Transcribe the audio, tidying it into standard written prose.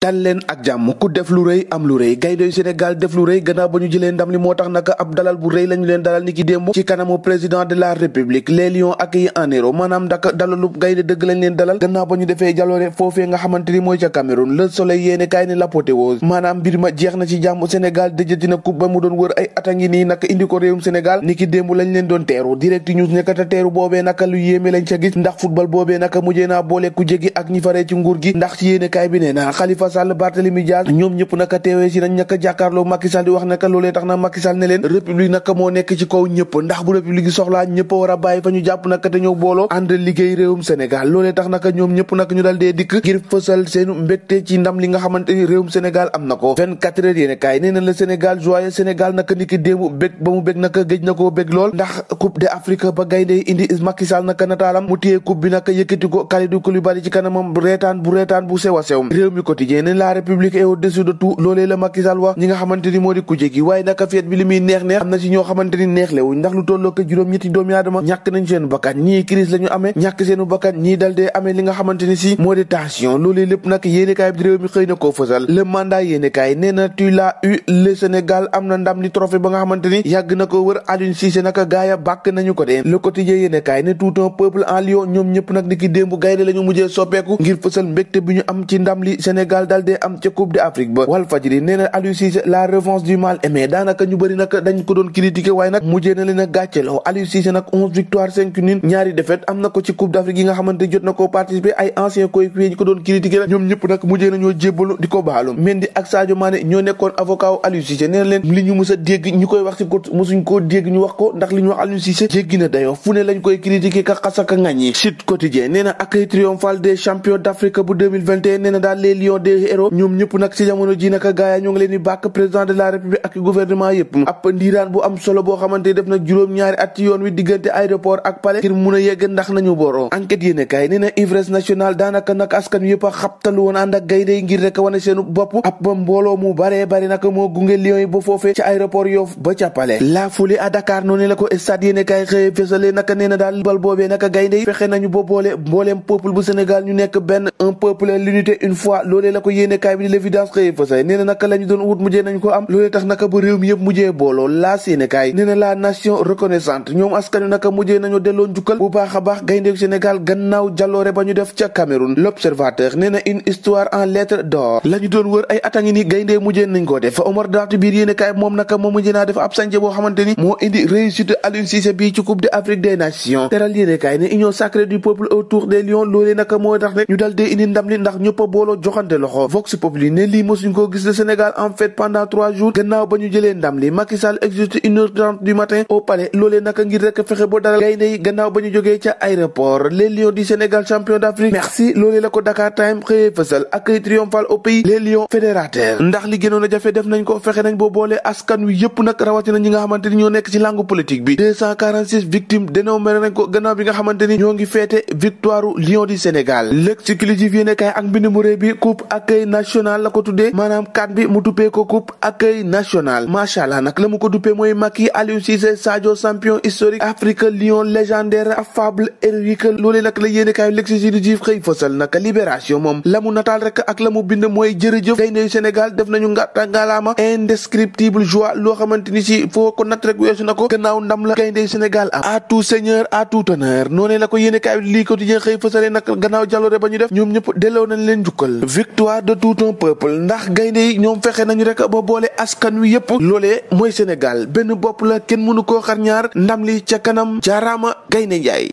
dal leen ak jàmm ku def lu rëy am lu rëy gaynde yu Sénégal def lu rëy gannaaw ba ñu jëlee ndam li moo tax naka ab dalal bu rëy lañu leen dalal ni ki démb ci kanamu président de la république les lions accueillis en héros maanaam ndaka dalalu gaynde dëgg lañ leen dalal gannaaw ba ñu defee jaloore foofee nga xamante ni mooy ca Cameroun le soleil yéene kaay ne l'apothéose maanaam mbir ma jeex na ci jàmm Sénégal dëjëti na coupe ba mu doon wër ay ata ngi nii naka indi ko réewum Sénégal ni ki démb lañ leen doon teeru direct news nekkata teeru boobee naka lu yéeme lañ ca gis ndax football boobee naka mujjee naa boole ku jégi ak ñi faree ci nguur gi ndax ci yéene kaay bi nee na Khalifa Sall Barthélémy Dias ñoom ñëpp naka teewee si nañ naka jàkkaarloo Macky Sall di wax naka loolee tax na Macky Sall ne leen république naka moo nekk ci kaw ñëpp ndax bu république yi soxlaa ñëpp a war a bàyyi fa ñu jàpp naka te ñëw booloo ànd liggéey réewum Sénégal loolee tax naka ñoom ñëpp naka ñu dal dee dikk ngir fësal seenu mbégte ci ndam li nga xamante ni réewum Sénégal am na ko 24 heures yéene kaay nee na le Sénégal joyeux Sénégal naka niki démb bég ba mu bég naka géej na koo bég lool ndax coupe d'Afrique ba gaynde indi Macky Sall naka nataalam mu téye coupe bi naka yëkkati ko Kalidou Koulibaly ci kanamam bu reetaan bu sew a sew réew mi quotidien ne la république est au-dessus de tout loolee la Macky Sall wax ñi nga xamante ni moo di kuje gi waaye naka feet bi li muy neex am na ci ñoo xamante ni neex lewuñ ndax lu tolloo ko juróom-ñetti doomi aadama ñàkk nañ seen bakkan ñii crise la ñu amee ñàkk seenu bakkan ñii dal dee amee li nga xamante ni si moo di tension loolee lépp nag yéenekaay bi réew mi xëy na koo fësal le mandat yéenekaay nee na tu l'as eu le Sénégal am na ndam li trophée ba nga xamante ni yàgg na ko wër Aliou Cissé naka gaaya bàkk nañu ko dee le quotidien yéenekaay ne tout un peuple en lion ñoom ñëpp nag ni ki démb gaynde la ñu mujjee soppeeku ngir fësal mbégte bi ñu am ci ndam li Sénégal dal dee am ca coupe d'Afrique ba Walfadjri nee na Aliou Cissé la revanche du mal aimé daanaka ñu bëri nag dañ ko doon critiquer waaye nag mujjee na leen a gàcceloo Aliou Cissé nag 11 victoires 5 nuls ñaari défaites am na ko ci coupe d'Afrique yi nga xamante jot na koo participer ay anciens coéquipiers ñi ko doon critiquer la ñoom ñëpp nag mujjee nañoo jébbalu di ko baalu Mendy ak Sadio Mané ñoo nekkoon avocat wu Aliou Cissé nee na leen li ñu mës a dégg ñu koy wax ci ko mësuñ koo dégg ñu wax ko ndax li ñu wax Aliou Cissé jéggi na dayoo fu ne lañ koy critiquer ka xasaka ŋàññi Sud Quotidien nee na accueil triomphal des champions d'Afrique bu 2021 nee na daal les lions des héros ñoom ñëpp nag ci jamono ji naka gaaya ñoo ngi leen di bàkk président de la république ak gouvernement yëpp ab ndiiraan bu am solo boo xamante def na juróom-ñaari at ci yoon wi diggante aéroport ak palais ngir mun a yegg ndax nañu booroo enquête yéene kaay nee na ivresse nationale daanaka nag askan wi yëpp a xabtalu woon ànd ak gaynde yi ngir rek wane seenu bopp ab ba mbooloo mu baree bari naka moo gunge lions yi ba foofee ci aéroport Yoff ba ca palais la foulée à Dakar noonu la ko stade yéene kaay xëye fësale naka nee na daal bal boobee naka gaynde yi fexe nañu ba boole mbooleem peuple bu Sénégal ñu nekk benn un peuple l'unité une fois loolee la ko yéene kaay bi di l'évidence xëye fësale nee na naka la ñu doon wut mujjee nañ ko am loolee tax naka ba réew mi yëpp mujjee booloo laas yéene kaay nee na la nation reconnaissante ñoom askanu naka mujjee nañu delloo njukkal bu baax a baax gayndeek Sénégal gannaaw jaloore ba ñu def ca Cameroun l'observateur nee na une histoire en lettres d'or la ñu doon wër ay atangi ni gayndee mujjee nañ ko def Omar Daati biir yéene kaay moom naka moom mujjee naa def ab sànce boo xamante ni moo indi réussite Aliou Cissé bii ci coupe d'Afrique des nations teral yéene kaay ne union sacrée du peuple autour des lions loolee naka moo tax ne ñu dal dee indi ndam li ndax ñëpp a booloo joxante loxo Vox Populi ne lii mosuñ koo gis le Sénégal en fait pendant 3 jours gannaaw ba ñu jëlee ndam li Macky Sall existe 1h30 du matin au palais loolee naka ngir rek fexe boo dalal gaynde yi gannaaw ba ñu jógee ca aéroport les lions du Sénégal champion d'Afrique merci loolee la ko Dakar Time xëyee fësal accueil triomphal au pays les lions fédérateurs ndax li gënoon a jafe def nañ ko fexe nañ boo boole askan wi yëpp nag rawatina ñi nga xamante ni ñoo nekk ci langue politique bi 246 victimes dénombré nañ ko gannaaw bi nga xamante ni ñoo ngi féete victoire lion du Sénégal l'exclusif yéene kaay ak mbind mu rëy bi coupe accueil national la ko tuddee maanaam kat bi mu tuppee ko coupe accueil national macha allah nag la mu ko duppee mooy Macky Aliou Cissé Sadio champion historique Afrique lion légendaire affable héroïque loolee nag la yéene kaay l'exclusif xëy fësal naka libération moom la mu nataal rek ak la mu bind mooy jërëjëf gaynde yu Sénégal def nañu ngalaama indescriptible joie loo xamante ni si foo ko nat rek weesu na ko gannaaw ndam la gaynde yu Sénégal am à tout seigneur à tout honneur noonu la ko yéene kaay lii quotidien xëy fësale nag gannaaw jaloore ba ñu def ñoom ñëpp delloo nañ leen jukkal victoire de tout un peuple ndax gaynde yi ñoom fexe nañu rek ba boole askan wi yëpp loolee mooy Sénégal benn bopp la kenn mënu koo xar ñaar ndam li ca kanam jaaraama gaynde Njaay